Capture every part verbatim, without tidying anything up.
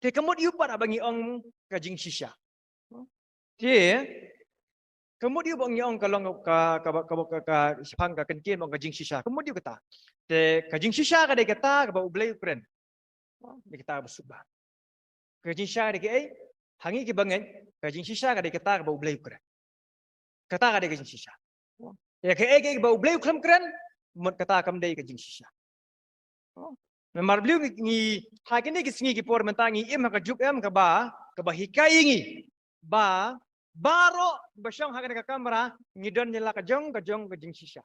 Te ka mut ïa u pat haba ngi ong ka jingshisha. Te ka mut ïa u ba ngi ong ka long ka, ka, ka, ka, ka, ka, shaphang ka kyntien ba ong ka jingshisha. Ka mut ïa u kata. Te ka jingshisha ka dei kata kaba U Blei u kren. Dei kata ba suk ba. Ka jingshisha ka dei kaei? Ha ngi ki bangeit, ka jingshisha ka dei kata kaba U Blei u kren. Kata ka dei ka jingshisha. Ïa kaei kaei ba U Blei u khlem kren, mut kata kam dei ka jingshisha. Namar balei ngi, ngi ha kine ki sngi ki por mynta ngi im ha ka juk em kaba, kaba hikai ïa ngi. Ba, baroh ba shong ha kane ka kamra, ngi don ïa la ka jong, ka jong ka jingshisha.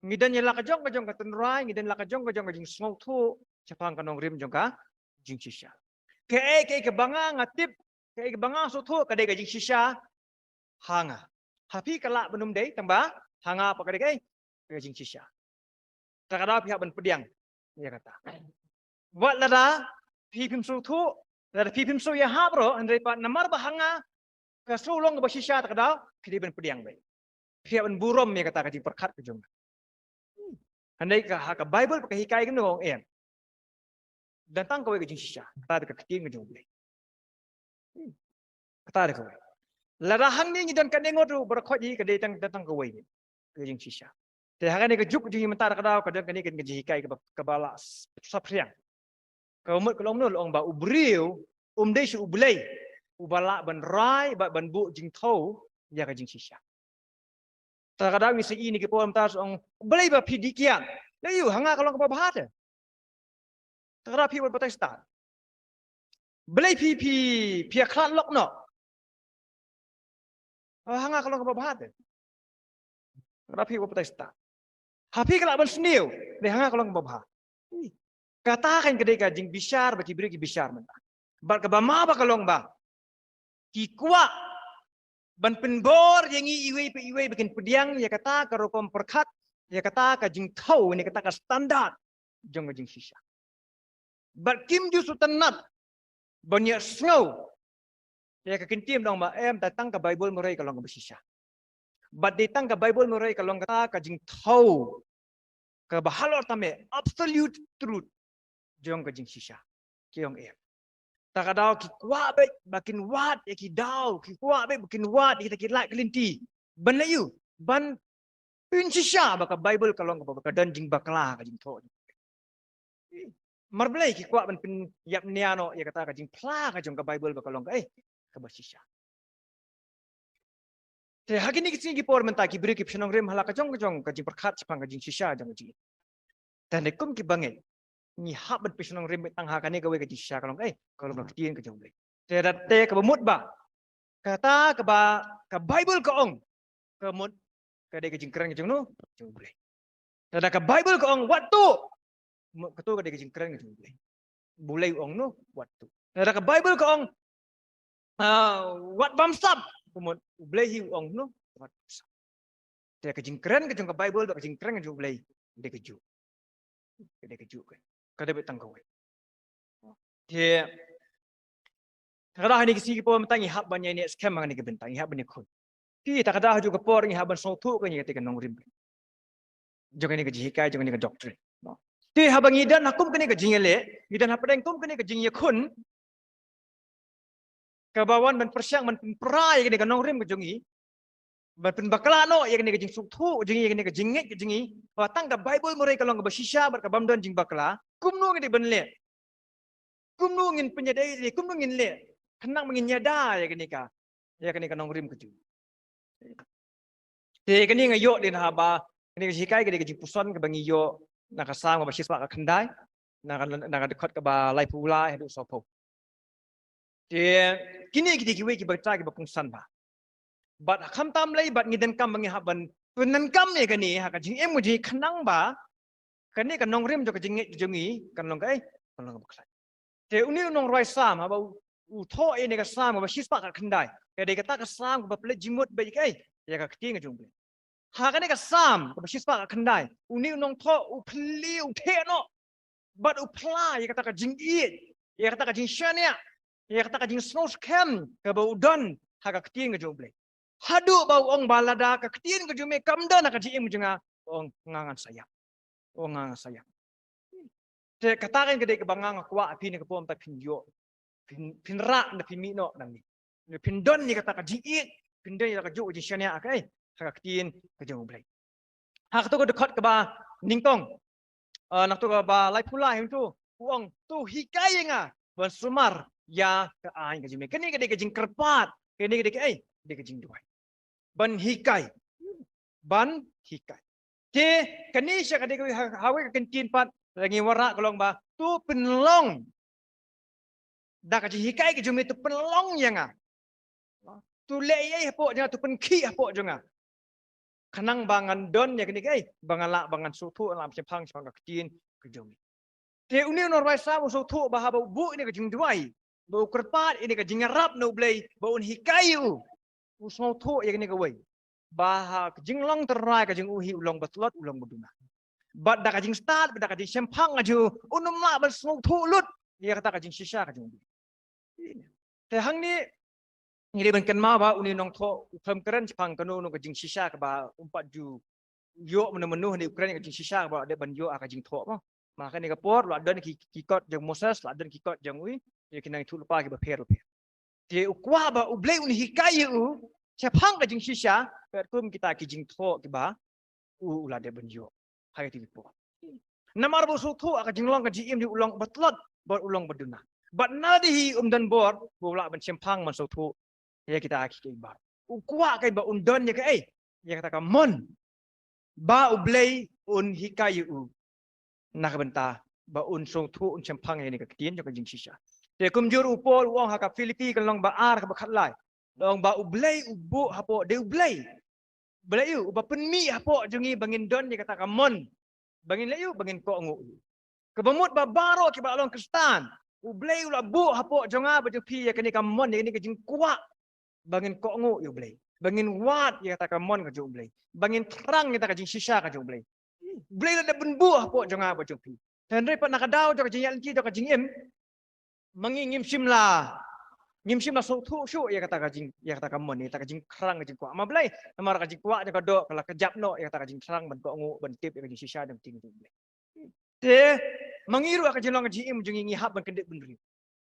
Ngi don ïa la ka jong ka jong ka tynrai, ngi don la ka jong ka jong ka jingsngewthuh shaphang ka nongrim jong ka jingshisha. Kaei kaei kaba nga nga tip, kaei kaba nga sngewthuh ka dei ka jingshisha ha nga. Ha phi ka lah ban ym dei, tang ba ha nga pat ka dei kaei, ka jingshisha. Ta ka daw phi hap ban pdiang ïa kata. Wat lada phi phim sngewthuh, lada phi phim sngew ïahap ruh, hynrei pat namar ba ha nga ka sngew long kaba shisha, ta ka daw phi dei ban pdiang beit. Phi hap ban burom ïa kata ka jingpyrkhat ka jong nga. Hynrei ka, ha ka Baibl ba ka hikai kumno, ong em. Don tang kawei ka jingshisha, kata dei ka ktien ka jong U Blei. Kata dei kawei. Lada hangne ngi don kane ngut ruh baroh khoit hi ka dei tang, don tang kawei ka jingshisha. Te ha kane ka juk jong ngi mynta, ta ka daw ka don kane ka jinghikai kaba, kaba la s-, saphriang. Ka mut ka long mynno? Long ba u briew um dei shuh U Blei uba lah ban rai bad ban buh jingthew ïa ka jingshisha. Ta ka daw ngi sa ïohi ne ki por mynta sa ong, balei ba phi dih kiad? Lei ïa u, ha nga ka long kaba bha te. Ta ka daw phi wat batai stad. Balei phi, phi, phi ïakhlad lok noh? Ha nga ka long kaba bha te. Ta ka daw phi wat batai stad. Ha phi ka lah ban sniew, lei ha nga ka long kaba bha. Kata kan ka dei ka jingbishar ba ki briew ki bishar mynta. Bad kaba ma ba ka long ba ki kwah ban pynbor ïa ngi iwei pa iwei ba kin pdiang ïa kata ka rukom pyrkhat, ïa kata ka jingthew, ne kata ka standard jong ka jingshisha. Bad kim ju sngewtynnat ban ïa sngew ïa ka ktien ba ong ba em, dei tang ka Baibl Murray ka long kaba shisha. Bad dei tang ka Baibl Murray ka long kata ka jingthew kaba halor tam, eh, absolute truth jong ka jingshisha. Ki ong em. Ta ka daw ki kwah beit ba kin wad ïa ki daw, ki kwah beit ba kin wad ïa kita ki lad ki lynti. Ban leh ïa u, ban pynshisha ba ka Baibl ka long kaba, ba ka don jingbakla ka jingthoh. Mar balei ki kwah ban pynïap nia noh ïa kata ka jingphla ka jong ka Baibl ba ka long ka, eh, kaba shisha. Te ha kine ki sngi ki por mynta ki briew ki pynshong rim ha la ka jong ka jong ka jingpyrkhat shaphang ka jingshisha jong ka jingim. Te hynrei kum ki bangeit ngi hap ban pynshong rim tang ha kane kawei ka jingshisha ka long, eh, ka long ka ktien ka jong U Blei. Te da te kaba mut ba kata kaba ka Baibl ka ong, ka mut ka dei ka jingkren ka jong no, jong U Blei. Te da ka Baibl ka ong wat tuh, mut kato ka dei ka jingkren ka jong U Blei. U Blei u ong no, wat tuh. Te da ka Baibl ka ong, ah, wat bamsap, ka mut U Blei hi u ong no, wat bamsap. Te ka jingkren ka jong ka Baibl bad ka jingkren ka jong U Blei, ka dei kajuh. Ka dei kajuh ka. Ka dei beit tang kawei. Te ta ka daw ha kine ki sngi ki por mynta ngi hap ban ïa neh skhem ha kane ka bynta, ngi hap ban ïakhun. Te ta ka daw ha kajuh ka por ngi hap ban sngewthuh ka, ngi kata ka nongrim jong kane ka jinghikai, jong kane ka doctrine. Te haba ngi don ha kum kane ka jingïaleh, ngi don hapdeng kum kane ka jingïakhun, kaba wan ban pyrshang ban pynpra ïa kane ka nongrim ka jong ngi, ban pynbakla noh ïa kane ka jingsngewthuh jong ngi, ïa kane ka jingngeit ka jong ngi ba tang ka Baibl Murray ka long kaba shisha bad ka bym don jingbakla. Kumno ngi dei ban leh? Kumno ngin pynïadei, kumno ngin leh khnang ba ngin ïada ïa kane ka, ïa kane ka nongrim ka jong ngi? Te kane nga ïoh dei na haba kane ka jinghikai ka dei ka jingpuson kaba ngi ïoh na ka Salm kaba shispah khyndai, na ka, na ka dkhot kaba laiphew lai haduh sawphew. Te kine ki dei kiwei kiba, kita kiba kongsan bha. Bad khamtam lei bad ngi donkam ba ngi hap ban pyndonkam ïa kane ha ka jingim ka jong ngi khnang ba kane ka nongrim jong ka jingngeit jong ngi kan long kaei, kan long kaba khlaiñ. Te une u nongrwai Salm haba u, u thoh ïa kane ka Salm kaba shispah khyndai, ka dei kata ka Salm kaba pynleit jingmut bad ïa kaei, ïa ka ktien ka jong U Blei. Ha kane ka Salm kaba shispah khyndai, une u nongthoh u plie, u theh noh bad u phla ïa kata ka jingïeit, ïa kata ka jingshaniah, ïa kata ka jingsngewskhem kaba u don ha ka ktien ka jong U Blei. Haduh ba u ong ba lada ka ktien ka jong me kam don ha ka jingim jong nga, u ong nga ngan sa ïap. U ong nga ngan sa ïap. Te kata kan ka dei kaba nga nga kwah phi ne ka pom ta phin ïoh. Phin, phin rah na phin mih noh nangne. Ne phin don ïa kata ka jingïeit, phin don ïa kata ka juh ka jingshaniah ka ei, ha ka ktien ka jong U Blei. Ha kato ka dkhot kaba nyngkong. Ah, na kato kaba laiphew lai hangto, u ong, to hikai ïa nga ban sumar ïa ka aiñ ka jong me. Kane ka dei ka jingkyrpad, kane ka dei ka ei, ka dei ka jingduwai. Ban hikai. Ban hikai. Te kane sha ka dei ka ha, ha kawei ka kyntien pat, lada ngi wanrah ka long ba, to pynlong da ka jinghikai ka jong me, to pynlong ïa nga. To leh ei ei hapoh jong nga, to pynkhih hapoh jong nga. Khnang ba ngan don ïa kane ka ei, ba ngan lah, ba ngan sngewthuh, lah ban shemphang shaphang ka ktien ka jong me. Te une u nongrwai Salm u sngewthuh ba haba u buh ïa kane ka jingduwai, ba u kyrpad ïa kane ka jingïarap na U Blei ba un hikai ïa u. U sngewthuh ïa kane kawei, ba ha ka jinglong tynrai ka jong u hi u long ba tlot, u long ba duna. Bad da ka jingstad, bad da ka jingshemphang ka jong u, un ym lah ban sngewthuh lut ïa kata ka jingshisha ka jong u. Te hangne ngi dei ban kynmaw ba une u nongthoh u khlem kren shaphang kano kano ka jingshisha kaba um pat ju ïoh mano mano, hangne u kren ka jingshisha kaba u la dep ban ïoh ha ka jingthoh mo. Ma kane ka por la don ki, ki kot jong Moses, la don ki kot jong u, ïa ki nongïathuhlypa kiba pher bapher. Te u kwah ba U Blei un hikai ïa u shaphang ka jingshisha, katkum kita ki jingthoh kiba u, u la dep ban ïoh ha kito ki por. Namar ba u sngewthuh ha ka jinglong ka jingim jong u, u long ba tlot bad u long ba duna. Bad na lade hi um don bor ba u lah ban shemphang ban sngewthuh ïa kita kiei kiei baroh. U kwah kein ba un don ïa kaei, ïa kata ka mon ba U Blei un hikai ïa u, na ka bynta ba un sngewthuh, un shemphang ïa kane ka ktien jong ka jingshisha. Te kumjuh u Paul u ong ha ka Philippi ka lynnong ba ar kaba khatlai, u ong ba U Blei u buh hapoh, dei U Blei, Blei u, uba pynmih hapoh jong ngi ba ngin don ïa kata ka mon, ba ngin leh ïa u, ba ngin kohnguh ïa u. Kaba mut ba baroh kiba la long Khristan, U Blei u la buh hapoh jong nga bad jong phi ïa kane ka mon, ïa kane ka jingkwah ba ngin kohnguh ïa U Blei, ba ngin wad ïa kata ka mon ka jong U Blei, ba ngin thrang ïa kata ka jingshisha ka jong U Blei. U Blei u la dep ban buh hapoh jong nga bad jong phi. Hynrei pat na ka daw jong ka jingïaid lynti jong ka jingim, ma ngi ngim shym la, ngim shym la sngewthuh shuh ïa kata ka jing, ïa kata ka mon, ïa kata ka jingthrang, ka jingkwah. Ma balei? Namar ka jingkwah jong ka doh ka la kjap noh ïa kata ka jingthrang ban kohnguh, ban tip ïa ka jingshisha jong ka ktien ka jong U Blei. Te ma ngi ruh ha ka jinglong ka jingim jong ngi, ngi hap ban kyndit bynriew.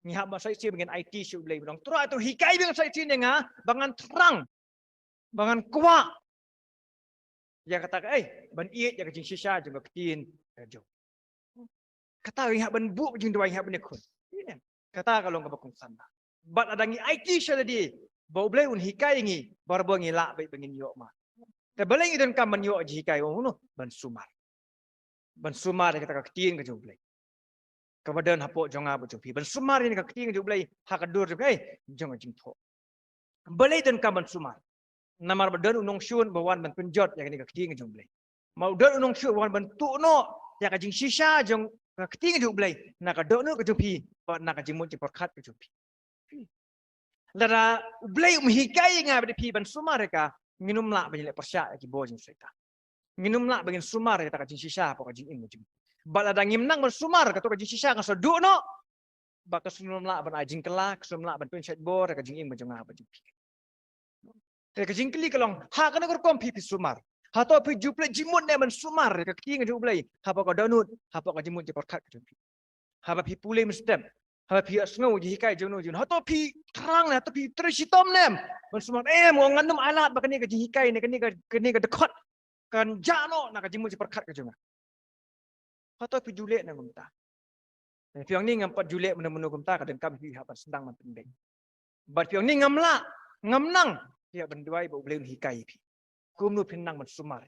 Ngi hap ban sa shisien, ba ngin aiti sha U Blei, ba ngan, Trai, to hikai, ba ngan sa shisien ïa nga ba ngan thrang, ba ngan kwah ïa kata kaei, ban ïeit ïa ka jingshisha jong ka ktien ka jong. Kata ngi hap ban buh jingduwai, ngi hap ban ïakhun. Kata ka long kaba kongsan. Bad lada ngi aiti sha lade ba U Blei un hikai ïa ngi, barabor ngi lah beit ba ngin ïoh ma. Te balei ngi donkam ban ïoh jinghikai? Ong u nongthoh, ban sumar. Ban sumar ïa kata ka ktien ka jong U Blei kaba don hapoh jong nga bad jong phi. Ban sumar ïa kane ka ktien ka jong U Blei ha ka dur jong kaei, jong ka jingthoh. Balei donkam ban sumar? Namar ba don u nongshun ba wan ban pynjot ïa kane ka ktien ka jong U Blei. Ma u don u nongshun ba wan ban tuh noh ïa ka jingshisha jong ka ktien ka jong U Blei na ka dohnud ka jong phi bad na ka jingmut jingpyrkhat ka jong phi. Lada U Blei um hikai ïa nga bad phi ban sumar ïa ka, ngin ym lah ban ïaleh pyrshah ïa ki bor jong u Soitan. Ngin ym lah ba ngin sumar ïa kata ka jingshisha hapoh ka jingim ka jong ngi. Bad lada ngim nang ban sumar, kato ka jingshisha kan sa duh noh, bad ka shu ym lah ban ai jingkylla, ka shu ym lah ban pynshait bor ïa ka jingim ka jong nga bad jong phi. Te ka jingkylli ka long, ha kano ka rukom phi, phi sumar? Hato phi ju plie jingmut ne ban sumar ïa ka ktien ka jong U Blei hapoh ka dohnud, hapoh ka jingmut jingpyrkhat ka jong phi? Haba phi pule mynstep, haba phi ïohsngew ïa ki jinghikai jong no jong no, hato phi thrang ne, hato phi trei shitom ne ban sumar, em, ngan ym ailad ba kane ka jinghikai ne, kane ka, kane ka dkhot kan jah noh na ka jingmut jingpyrkhat ka jong nga? Hato phi ju leh ne kumta? Phi ong ne, ngam pat ju leh mano mano kumta, ka donkam phi hap ban sdang ban pynbeit. Bad phi ong ne, ngam lah, ngam nang, phi hap ban duwai ba U Blei un hikai ïa phi kumno phin nang ban sumar.